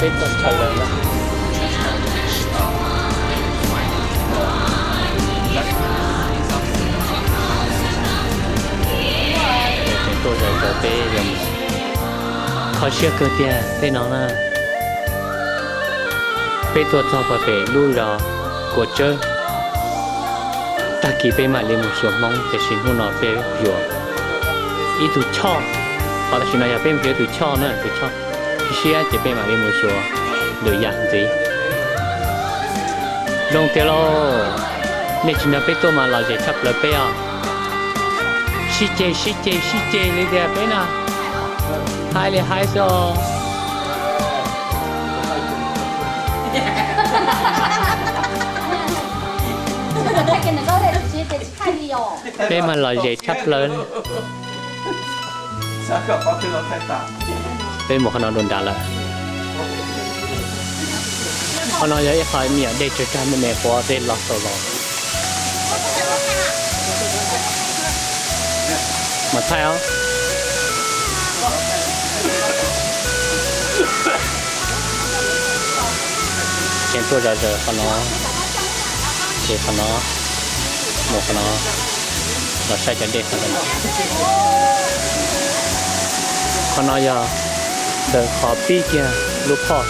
Peb txog chaw lawm na. Tseem tuaj zom zaws peb yuav mus. Kho siab kawg tiag tej no na. Peb tuaj txog pem lub zos Kuas Tsawb. Tag kis peb mam li mus xyuas Hmoob, tiam sis hnub no peb yuav ib tug choj. Qhov tam sim no yog peb mus xyuas ib tug choj na, tus choj siab ces peb mam li mus xyuas lwm yam ntxiv. Zoo tiag lauj, nej tsis nrog peb tuaj mas lom zem tshaj plaws peb os. Sib ceg sib ceg sib ceg li tiag peb na, haib li haib xwb os. Peb mas lom zem tshaj plaws. Peb mus qhov no dua nrad lawm. Qhov no yog ib qho me nyuam dej tsawg tsawg me me quav dej los tau los. Mas thaij os. Ces tuaj zom zaws qhov no, ces qhov no, mus qhov no, los saib cov dej qhov no. Qhov no yog ntawm qhov pib kiag lub phoj.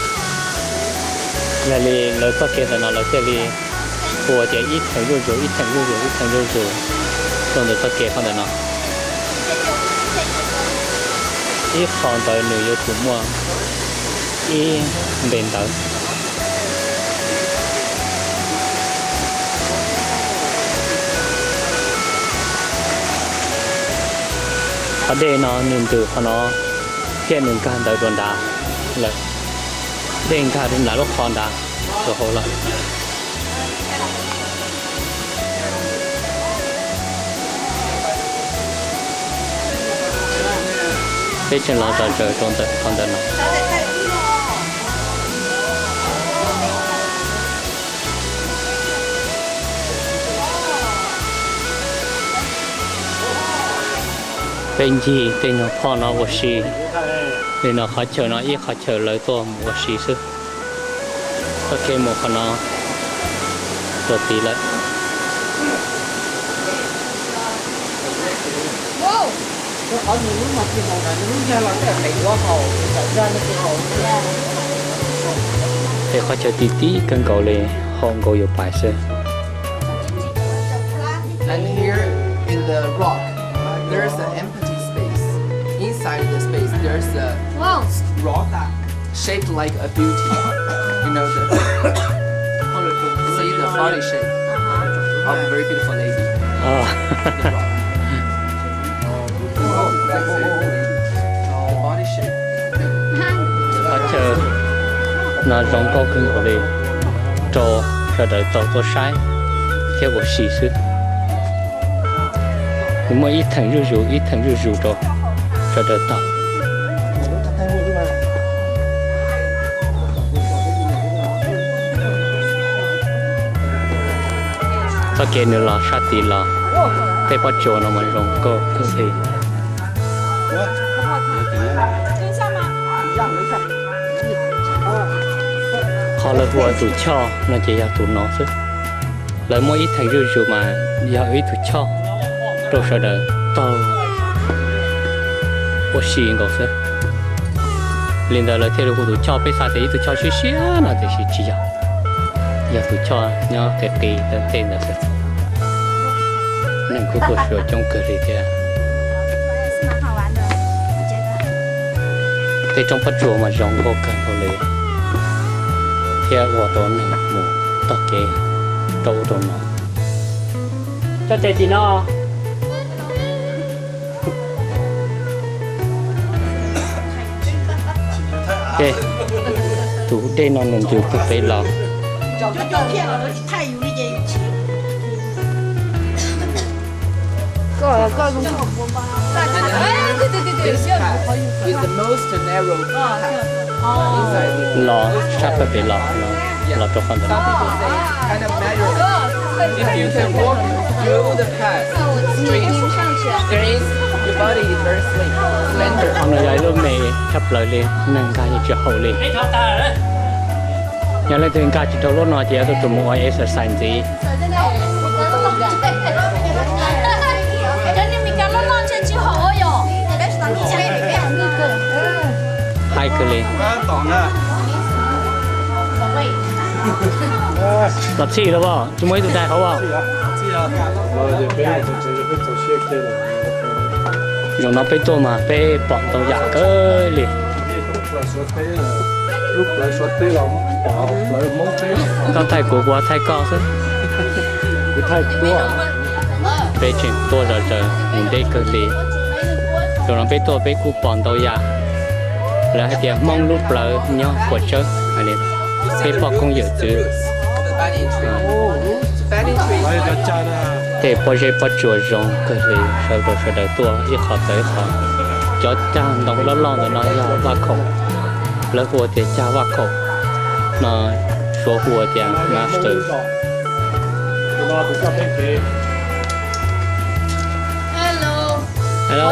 Yog li lawv txoj kev ntawm no lawv thiaj li ua tias ib theem zuj zus, ib theem zuj zus, ib theem zuj zus rau ntawm txoj kev qhov ntawm no. Ib qho ntawd nws yuav tsum muaj ib npe ntawv. Qhov dej no nws ntws qhov no thiab nws nkag ntawd dua nrad lawm. Dej nkag rau nram lub qhov nrad rau hauv lawm. Peb tseem los zom zaws rau ntawm qhov ntawm no. Peb ncig tej nyuag phoj no ua si li no, qhov chaw no ib qhov chaw lawv tuaj mus ua si xwb. Txoj kev mus qhov no tuaj tid lawm. Ces qhov chaw ti tib kawg nkaus li, haum nkaus yuav pais xwb. And here in the rock, there's an empty space. Inside the space, there's a rock shaped like a beauty. You know, the, see the body shape of a very beautiful lady. The rock. Qhov chaw no zoo nkauj kawg nkaus li rau sawv daws tau tuaj saib thiab ua si xwb. Nws muaj ib theem zuj zus ib theem zuj zus rau sawv daws tau. Txoj kev nws los sab tid los, tej pob tsuas no mas zoo nkauj kawg li. Qhov lawv hu ua tus choj no ces yog tus no xwb. Lawv muaj ib theem zuj zus mas yog ib tug choj rau sawv daws taug ua si nkaus xwb. Li ntawd lawv thiaj li hu tus choj, peb xav tias ib tug choj siab siab no tiam sis tsis yog, yog tus choj nyob qis qis ntawm tej ntawd xwb. Neeg kuj tuaj xyuas coob kawg li thiab. Tej roob pob tsuas mas zoo nkauj kawg nkaus li thiab ua rau neeg mus taug kev rau ub rau no. Cov tes tim no. Tus dej no nws ntws puag pem los. It's the most narrow path inside the Los sab pawg pem los no, los rau qhov ntawd. If you can walk through the path straight, there is Qhov no yog ib lub me tshaj plaws li, neeg nkag yeej tsis haum li. Yog leej twg nkag tsis dhau lub no ces yuav tsum mus ua exercise ntxiv. Haib kawg li. Los txhij los as, tsis muaj ib tug tais hauv as. Zaum no peb tuaj mas peb pom ntau yam kawg li. Koj thaij kuv, kuv thaij koj xwb. Peb tseem tuaj zom zaws mus deb kawg li. Zaum no peb tuaj peb kuj pom ntau yam. Lawv hais tias Hmoob lub plawv nyob puas tsawb. Peb poj koob yawm txwv. Tej pob zeb pob tsuas zoo kawg li, sawv rau sawv daws tuaj ib qho txawv ib qho. Cov cag ntoo loj loj ntawm no yog vaj khaum, lawv hu tias cag vaj khaum no, Suav hu tias master. Hello.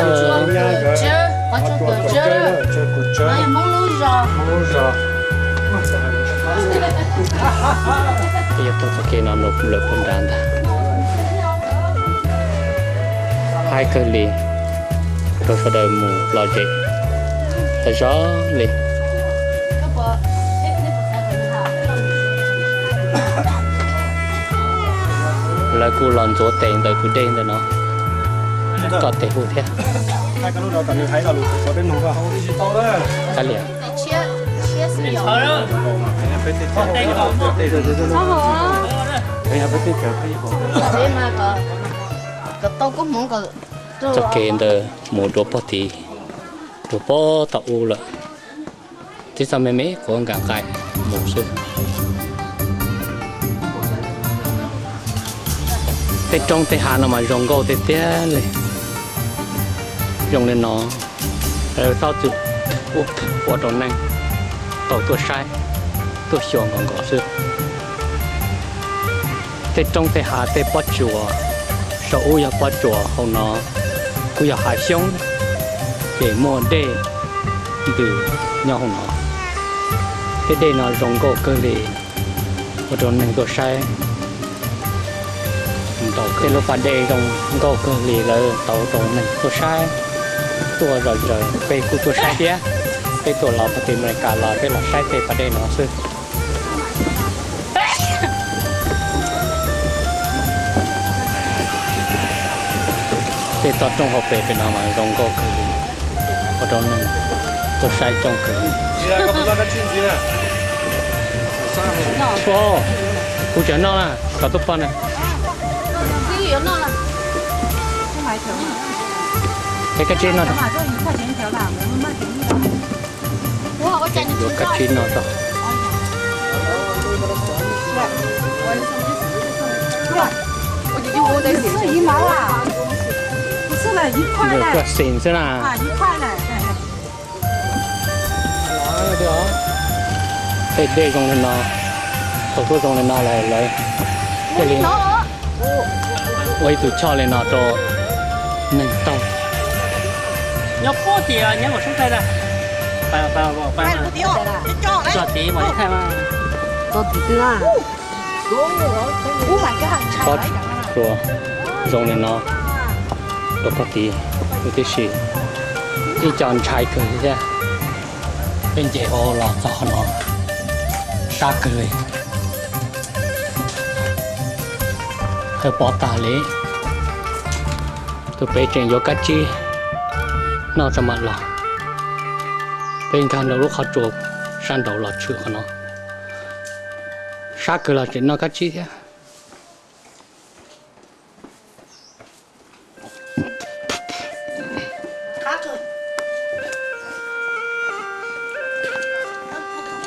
Yog tau txoj kev no lawm puag nrad ntag. Haib kawg li, rau sawv daws mus lom zem tag zog li. Lawv kuj los ntxuav tes ntawm tus dej ntawm no kom tes hu thiab. Kav liam. Txoj kev ntawd mus dua pog tid, dua pog tom ub lawm. Twb txog me me kuv nkag nqaij mus xwb. Tej roob tej hav no mas zoo nkauj tiag tiag li. Zoo li no, lawv txhob txwm ua rau neeg tau tuaj saib, tuaj xyuas nkaus nkaus xwb. Tej roob tej hav tej pob tsuas, saum ub yog pob tsuas, hauv no kuj yog hav xyoob, ces muaj dej ntws nyob hauv no. Tej dej no zoo nkauj kawg li, ua rau neeg tuaj saib. Ntau tej lub pas dej zoo nkauj kawg li, lawv tau rau neeg tuaj saib, tuaj zom zaws, peb kuj tuaj saib thiab. Peb tuaj los pog tim Amelikas los peb los saib tej pas dej no xwb. Tej toj roob hauv pes pem no mas zoo nkauj kawg li, ua rau neeg tuaj saib coob kawg li. Kuv tseem noj na, kom tuaj poj na. Eb, kab tsib noj. Yuav kab tsib noj tso. Koj xeem xwb na. Tej dej zoo li no, thaum tuaj zoo li no lawm lawv thiaj li ua ib tug choj li no rau neeg taug. Pob tsuas zoo li no rau pog tid huv tib si, ib co ntshai kawg thiab. Peb nce hauv los txog qhov no, sab kawg li. Tawg pob tag li, tus pem tseem yuav kab tsib noj tso mam los. Peb nkag nraum lub qhov tsua sab nraud los tshwm qhov no, sab kawg los tseem noj kab tsib thiab.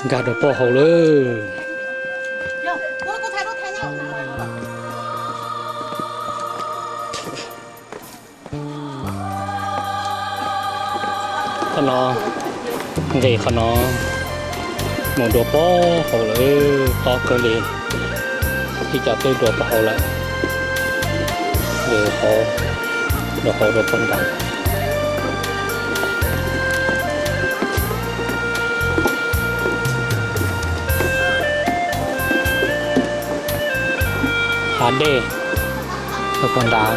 Nkag rau pog hauv lawm. Qhov no, nqis qhov no mus dua pog hauv lawm, tob kawg li. Ib co twb dua pog hauv lawm, dua hauv, dua hauv dua pog nrad. Dej rau puag nrad.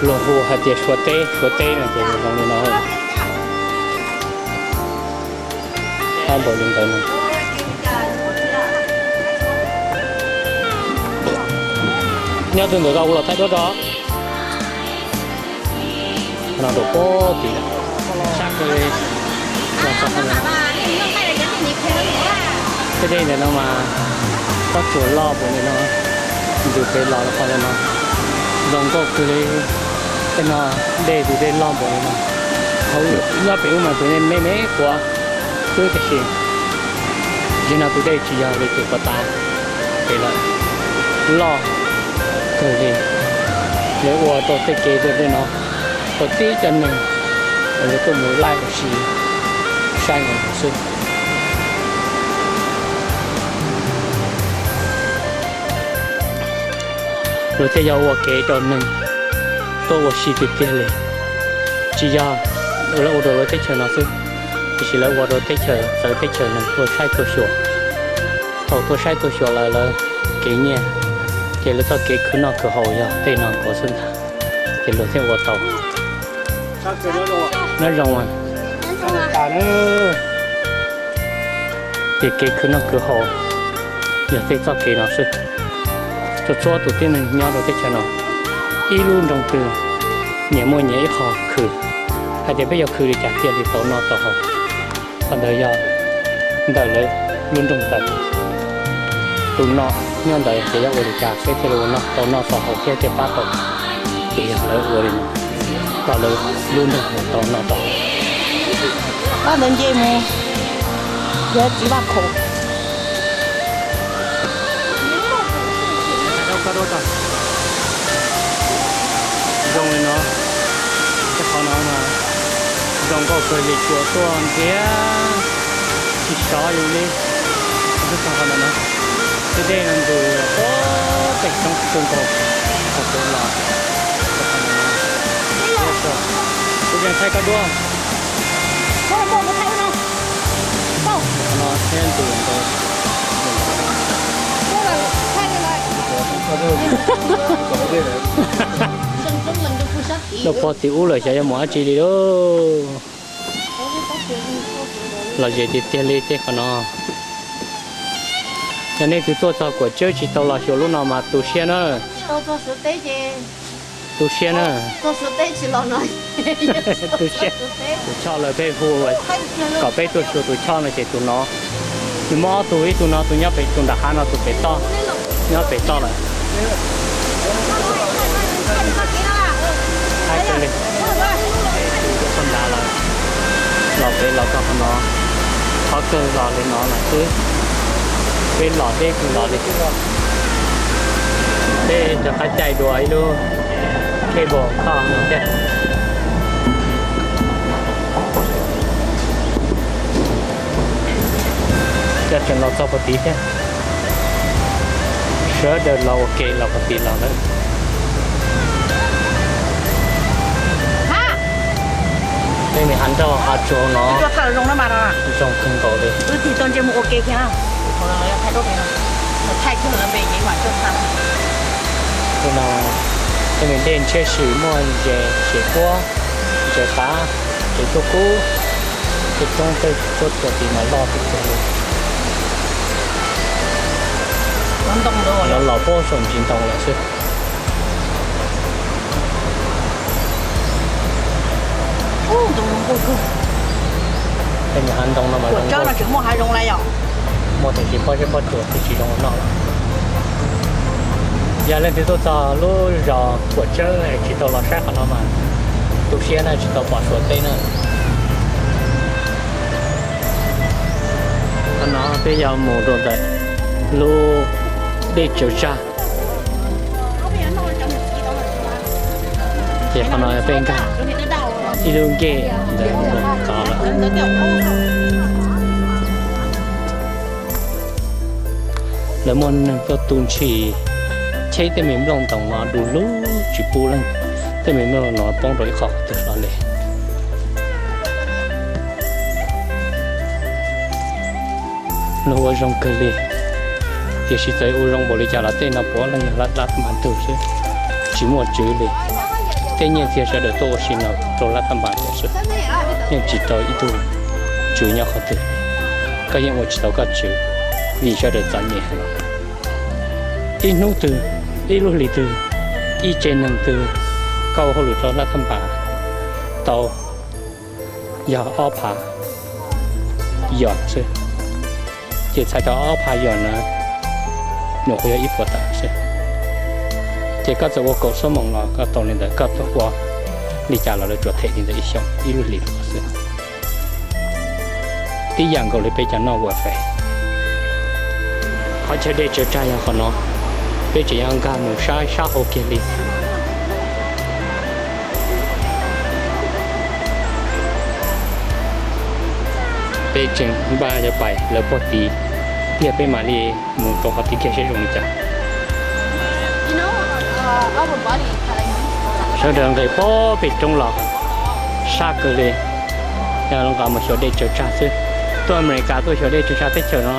Luag hu hais tias Suav teb, Suav teb no ces zoo li no. Qab npaum li ntawd no. Nyob twg ntawm tau ua los thaij duab tso. No rau puag tim sab kawg li. Los txog qhov ntawd, tej dej ntawm no mas tsob tsuas loj npaum li no, ntws pes los rau qhov ntawm no, zoo nkauj kawg li. Tej no dej tus dej loj npaum li no, nyob pem ub mas tus dej me me quav xwb tiam sis yog no tus dej tsis yog li tus puag ta pem lawm, loj kawg li. Lawv ua rau tej kev rau tej no, rau tib cov neeg lawv tuaj mus laij ua si saib ntawd xwb. Luag thiaj yog ua kev rau neeg tuaj ua si tiag tiag li. Tsis yog lawv ua rau lawv teb chaws no xwb, tiam sis lawv ua rau teb chaws txawv teb chaws neeg tuaj saib tuaj xyuas. Thaum tuaj saib tuaj xyuas lawv, lawv kev nyiaj, ces lawv txoj kev khwv noj khwv haus yog tej no nkaus xwb ntag, ces luag thiaj ua tau. Nyob zoo mas. Ces kev khwv noj khwv haus yog tej txoj kev no xwb. Txhua txhua tus tib neeg nyob rau teb chaws no, ib lub nroog twg nyias muaj nyias ib qho khwv, hais tias peb yuav khwv li cas thiaj li tau noj tau haus. Qhov ntawd yog ntawm lawv lub nroog ntawd. Tus no nyob ntawd ces yuav ua li cas peb thiaj li ua noj tau noj tau haus thiab thiaj pab tau. Ces yog lawv ua li no kom lawv lub nroog tau noj tau haus. Pab ntawd nce mus, yog txiv vaj khaum. Zoo li no, tej qhov no mas zoo nkauj kawg li, tsuas tuaj ntiag tsis sov yus li. Qhov no, tej dej no ntws puag pem roob tsis tu nkaus, qhov tsuas los. Kuv tseem thaij koj duab. Los puag tim ub lawm xyov yuav mus dab tsi li lauj. Lom zem tiag tiag li tej qhov no. Yog nej twg tuaj txog Kuam Tsawb tsis tau los xyuas lub no mas tu siab na. Tu siab na. Tu siab. Tus choj lawv pheej hu kom peb tuaj xyuas tus choj no ces tus no. Nws muaj ob tug, ib tug no tus nyob pem tus nram hav no, tus pem toj, nyob pem toj lawm. Thaij kawg li. Txog nrad lawm, los pem los txog qhov no, qhov kawg los li no lawm xwb. Peb los deb kawg los li. Peb rov qab caij dua ib lub cable kho no thiab. Coj tseem los txog puag tid thiab. Sawv daws los ua ke los puag tid los lawm. Tej me hav nroj hav tsuag no zoo kawg nkaus li. Tej no, tej me dej ntshiab sim muaj ntses, xyem puab, ntses qav, kev tuaj kub, tej roob tej tsuab txuas tim mas loj tiag tiag li. Los los puag saum ntsis ntoo lawm xwb. Tej hav ntoo no mas muaj tiam sis pob zeb pob tsuas twb tsis zoo noj lawm. Yog leej twg tuaj txog lub zos Kuam Tsawb es tsis tau los saib qhov no mas tu siab na, tsis tau pom Suav teb na. Qhov no peb yuav mus rau ntawm lub dej tsaws zaj. Ces qhov no peb nkag ib lub nkej ntawd tod lawm. Lawv muaj neeg tuaj tu ntshis cheb tej me nplooj ntoos no du lug tsis pub leej. Tej me nplooj no poob rau ib qho twg hlo li. Nws ua zoo kawg li, tiam sis txawm ua zoo npaum li cas los tej no puav leej yog lab thaj npas ntug xwb, tsis muaj tswv li. Tej nyiaj txiag sawv daws tuaj ua si no rau lab thaj npas xwb, yeej tsis rau ib tug tswv nyob qhov twg. Koj yeej ua tsis tau koj tswv, vim sawv daws txom nyem heev. Ib hnub twg, ib lub hlis twg, ib tsev neeg twg, koj ua hauj lwm rau lab thaj npas tau yog ob phav yos xwb. Ces txhais tau ob phav yos na, nyuam qhuav yog ib puas tawm xwb. Ces koj txawm ua kaum xuab moos los koj tau li ntawd, koj ua li cas los lawv tsuas them li ntawd ib xyoos ib lub hlis xwb. Tib yam nkaus li peb cov noj ua fes. Qhov chaw dej tsaws tsag yog qhov no, peb tseem yuav nkag mus sab sab hauv kiag li. Peb tseem npaj yuav pais lawv puag tid, tiag peb mam li mus rau qhov tid kiag seb zoo li cas. Sawv daws nqis puag pem roob los, sab kawg li. Yog nqa mus xyuas dej tsaws tsag xwb. Tuaj Amelikas tuaj xyuas dej tsaws tsag teb chaws no,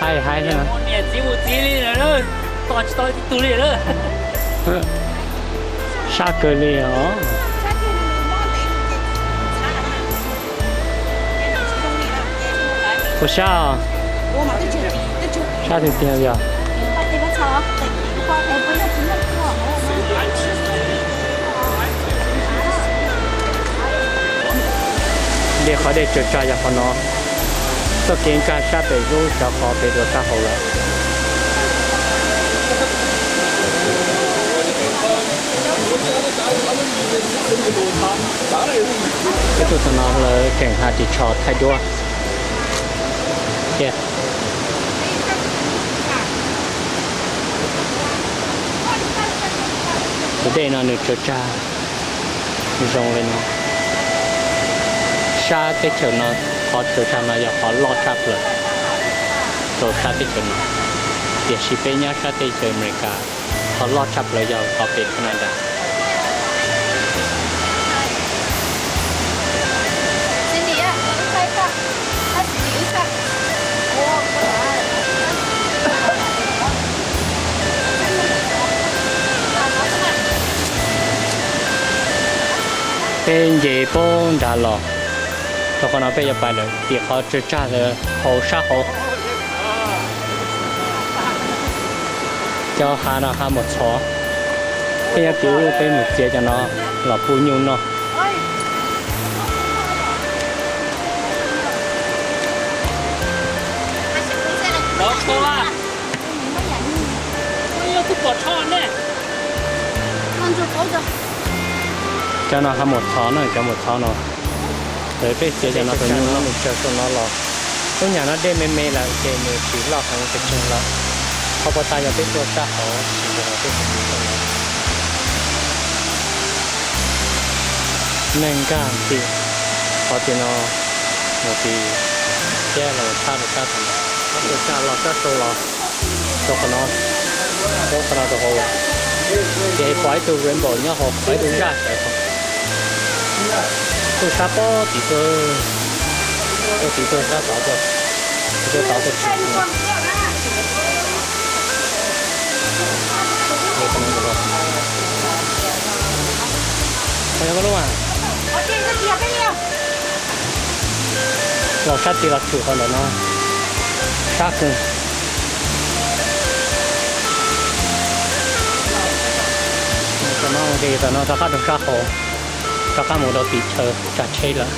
haib haib thiab. Sab kawg li os. Ua sab os. Sab tiag tiag yog. Dej qhov dej tsaws tsag yog qhov no. Txoj kev nkag sab pem lub xyov qhov pem dua sab hauv lawm. Peb tuaj txog no lawv tseem hais ris tsho thaij duab thiab. Tus dej no nws tsaws tsag zoo li no. Sab teb chaws no, qhov tsaws tsag no yog qhov loj tshaj plaws rau sab teb chaws no, tiam sis peb nyob sab teb chaws Amelikas, qhov loj tshaj plaws yog qhov pem Canada. Peb nce puag nrad los, rau qhov no peb yuav pais lawm tim qhov tsaws tsag ntawd hauv sab hauv. Cov hav no hav maum txhov, peb nyob tim ub peb mus txiav cov no los pub nyuj noj. Cov no hav maum txhov na, cov maum txhov no. Lawv peb txiav cov no rau nyuj noj. Nws tsaws saum no los, lub nyam no dej me me lawm ces nws tsis loj heev pes tsawg lawm. Qhov puag ta yog peb tuaj sab hauv, tsis yog peb tuaj saum no. Neeg nkag tim qhov tim no mus tim thiab los tshab rau sab tom no, sab rau sab los sab rau los rau qhov no, rau qhov no rau hauv lawm. Ces pom ib tug rainbow nyob hauv, pom ib tug zaj sawv hauv. Tuaj sab pob tim tuaj, tuaj tim tuaj sab tod tuaj, tim tuaj tod tuaj tsis. Los sab tid los tshwm qhov ntawm no, sab kawg. Tom no rov qab rau sab hauv, rov qab mus rau tim chaw tsav tsheb lawm.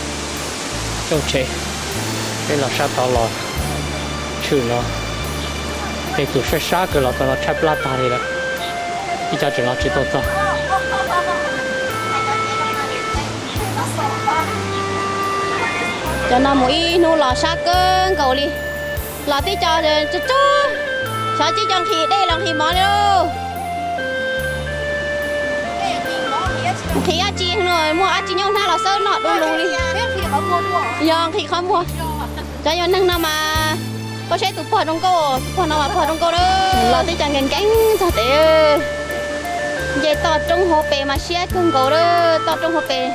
Coj tsheb, peb los sab tod los tshwm no, tej tus sab sab kawg los txog no tshaib plab tag li lawm, ib co tseem los tsis tau txog. Cov no mus ib hnub los sab kawg nkaus li. Los tib co tsawg tsawg, xyov tsis cov nqhis dej los nqhis mov li lauj. Nqhis dab tsi no, muaj dab tsi nyuj hnab los xawb noj du lug li. Yog nqhis qhov muag. Cov yog neeg no mas, koj saib tus pog zoo nkauj, tus pog no mas pog zoo nkauj na. Los tib co nkees nkees txog tes, nce toj roob hauv pes mas siab kawg nkaus na, toj roob hauv pes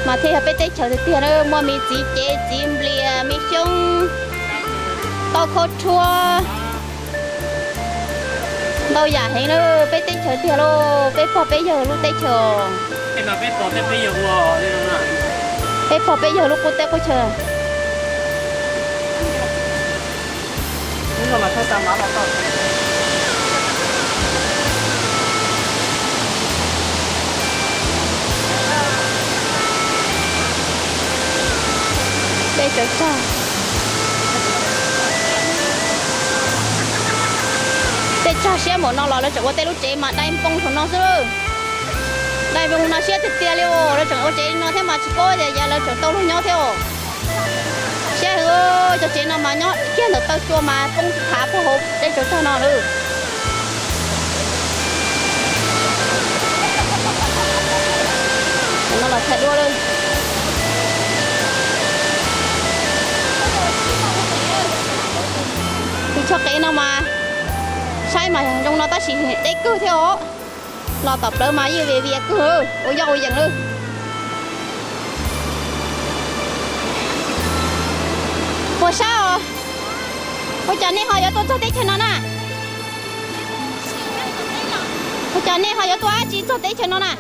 mas thiaj yog peb teb chaws tiag tiag na, muaj me txiv cev txiv nplias me xyoob, Tau khaub rhuab ntau yam heev na, peb teb chaws tiag lauj, peb pog peb yawg lub teb chaws. Peb pog peb yawg lub qub teb qub chaw. Tej tsawg tsag, tej tsag siab npaum no los lawv tseem ua tej lub tsev mas dai npoo saum no xwb. Dai npoo no siab tiag tiag li os, lawv tseem ua tsev no thiab mas tsis paub tias yav lawv tseem tau luag nyob thiab os. Siab heev, cov tsev no mas nyob kiag ntawm taw tsua mas poob thav puag hauv tej tsawg tsag no lawm. Tam no los txhais duab lawm. Tus tshaj qev no mas saib mas zoo no tab sis deb kawg thiab os. Los tom plawv mas yeej vias vias kawg, ua yoj ua yees lawm. Puas sab os? Ua cas nej ho yuav tuaj txog teb chaws no na? Ua cas nej ho yuav tuaj dab tsi txog teb chaws no na?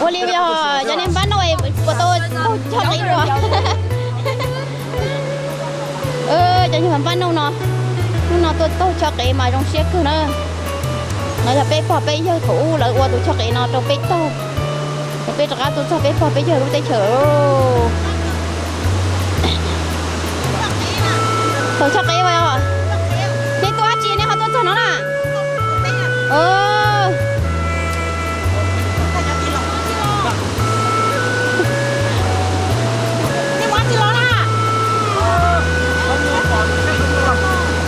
Ua li yog cov niag npab nauj puas tau taug chaw qev dua? Cov niag npab nauj no, hnub no tuaj taug chaw qev mas zoo siab kawg na. No yog peb pog peb yawg thaum ub lawv ua tus chaw qev no rau peb taug, es peb rov qab tuaj txog peb pog peb yawg lub teb chaws. Taug chaw qev, nej tuaj dab tsi nej ho tuaj txog no na?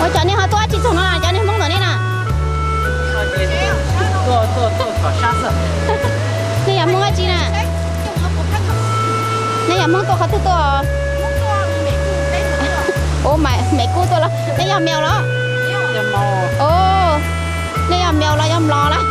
Ua cas nej ho tuaj dab tsi txog no na, cov niag Hmoob ntawm nej na? Nej yog Hmoob dab tsi na? Nej yog Hmoob tuaj qhov twg tuaj? Ua, Mem Kub tuaj los? Nej yog Mèo los? Ua, nej yog Mèo los yog Mlos los?